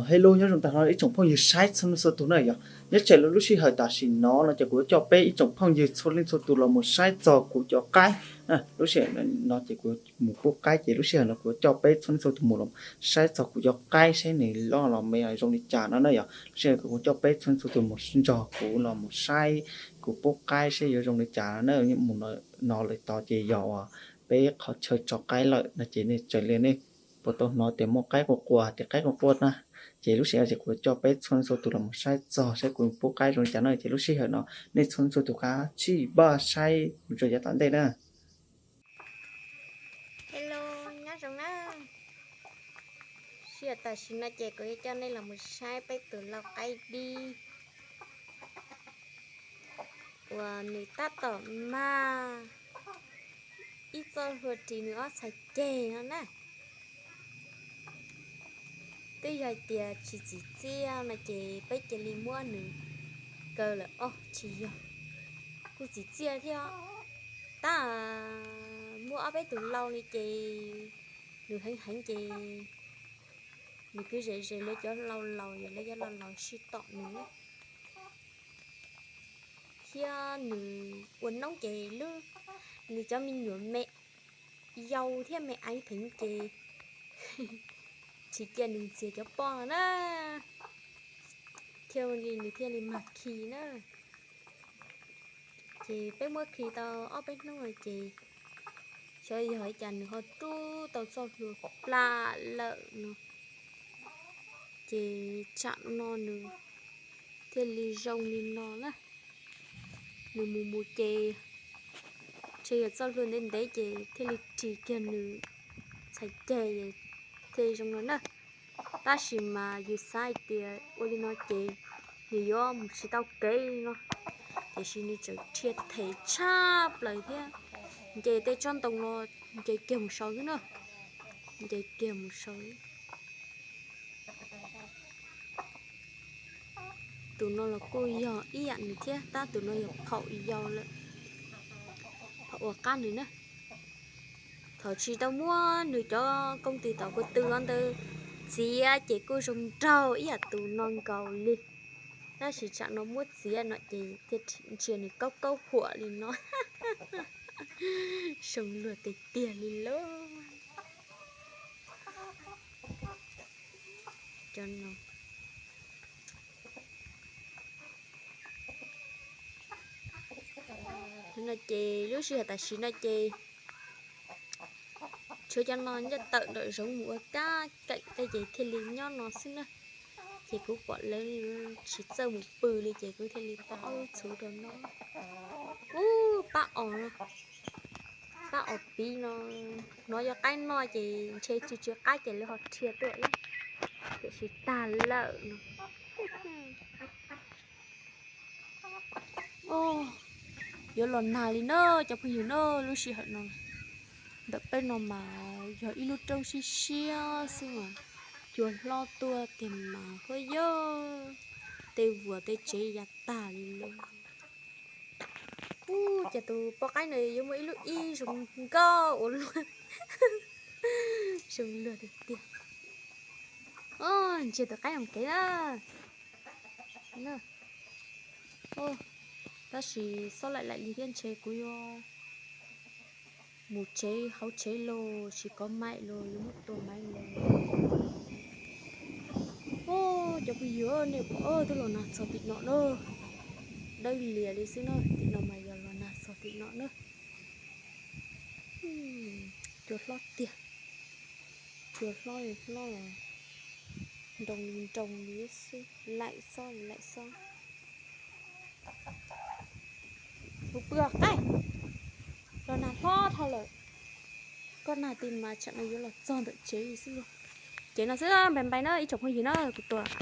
Hello, nyob zoo tag nrho ib tsoom phooj ywg saib txhua leej txhua tus na yom. Nyob tsam lub sij hawm tam sim no no ces kuv yuav coj peb ib tsoom phooj ywg txhua leej txhua tus los mus saib txog kuv cov qaib. Lub sij hawm no ces kuv mus pub qaib ces lub sij hawm no kuv yuav coj peb txhua leej txhua tus mus los saib txog kuv cov qaib saib nws loj los me zoo li cas no na yom. Lub sij hawm kuv coj peb txhua leej txhua tus mus nrog kuv los mus saib kuv pub qaib saib yuav zoo li cas na. Mus no lawm tod ces yog uas peb qhov chaw tso qaib lawm no ces nej tsaws li nej puas tau hnov tias muaj qaib quaj quaj tias qaib quaj quaj na. Ces lub sij hawm ces kuv coj peb txhua leej txhua tus los mus saib txog saib kuv pub qaib zoo li cas na. Ces lub sij hawm no nej txhua leej txhua tus kav tsij npaj saib mus txog yav tom ntej na. Hello, nyob zoo na. Sij hawm tam sim no ces kuv yuav coj nej los mus saib peb tus lau qaib dib uas nws tab tom mag ib txoj hlua ris nws ob txhais ceg no na. Twb yog hais tias tsis txim txiaj no ces peb cia li muab nws kaw lawm os, tsis yog, kuj txim txiaj thiab. Tab muaj ob peb tus lau li ces nws heev heev ces nws kwv zem zem lawv cov lau laus, yog lawv cov lau laus sib tom nws na. Thiab nws ua noob ces lub, nws cov me nyuam me yau thiab me aiv pheev ces tsis cia nws ntxias cov poj no na, thiaj li nws thiaj li mag khi na. Ces peb muab khi tau ob peb hnub no ces xyov yog li cas nws ho rub tau txoj hlua plam lawm no. Ces tsam no nws thiaj li zoo li no na. Nws mus mus ces ntshe yog txoj hlua ntev ntev ces thiaj li ris kiag nws txhais ceg thiaj li zoo no na. Tab sis mas yus xav hais tias ua li no ces nws yuav mus tsis tau kev li no, tiam sis nws tseem rhia them tshaj plaws thiab. Nce tej tsob ntoo no, nce kiag mus saud xwb na, nce kiag mus saud. Tus no los kuj yog ib yam nws thiab, tab tus no yog phaum yau lawm, phaum ua qab nws na. Thaum tsis tau muab nws cov kooj tis tom kuv tw ntawd txiav ces kuj zoo nraug ib yam tus no nkaus li. Tab sis tsam no muab txiav no ces thiaj ntsia nws kaub kaub huam li no. Zoo luag tiag tiag li lauj. No ces lub sij hawm tam sim no ces tshuav cov no nyob tawm nraum zoov mus ua kab keem tej ces thiaj li nyob no xwb na. Ces kuv pom lawv tsis txawj mus pw li ces kuv thiaj li pab ob lub txhuv rau no. Ub, pab os, pab os piv no, hnov yog qaib noj ces ntshe tsw tsw qaib ces lawv ho rhia tuaj ib, tiam sis tag lawm no. Yuav los nag li na cov phooj ywg na, lub sij hawm no ntawm peb no mas yog ib lub roob siab siab xwb mas cua hlob tuaj tiag mas huab yog tej vuas tej tsev ya tag li lauj. Ub, cas tus poj qaib no yuav muaj ib lub ib zoo nkauj ua luaj, zoo luag tiag tiag. Ntsia tus qaib mus kev na. Tab sis xob laim laim li thiab ntshe kuv yuav mus tsev hauv tsev los tsis kov maim los yuav muab tua maim los. Cov phooj ywg, nej pom twb los nag txog tim no na, dawb lias li xwb na, tim no mas yog los nag txog tim no na. Cua hlob tiag, cua hlob li hlob, nroo li nroo li xwb, laim xob li laim xob. Kuv pw qaib, los nag hlob dhau lawm. Koj nag ti mas tsam no yuav los txog ntawm tsev xwb lauj. Ces no xwb, npais npais na ib tsoom phooj ywg na, kuv tua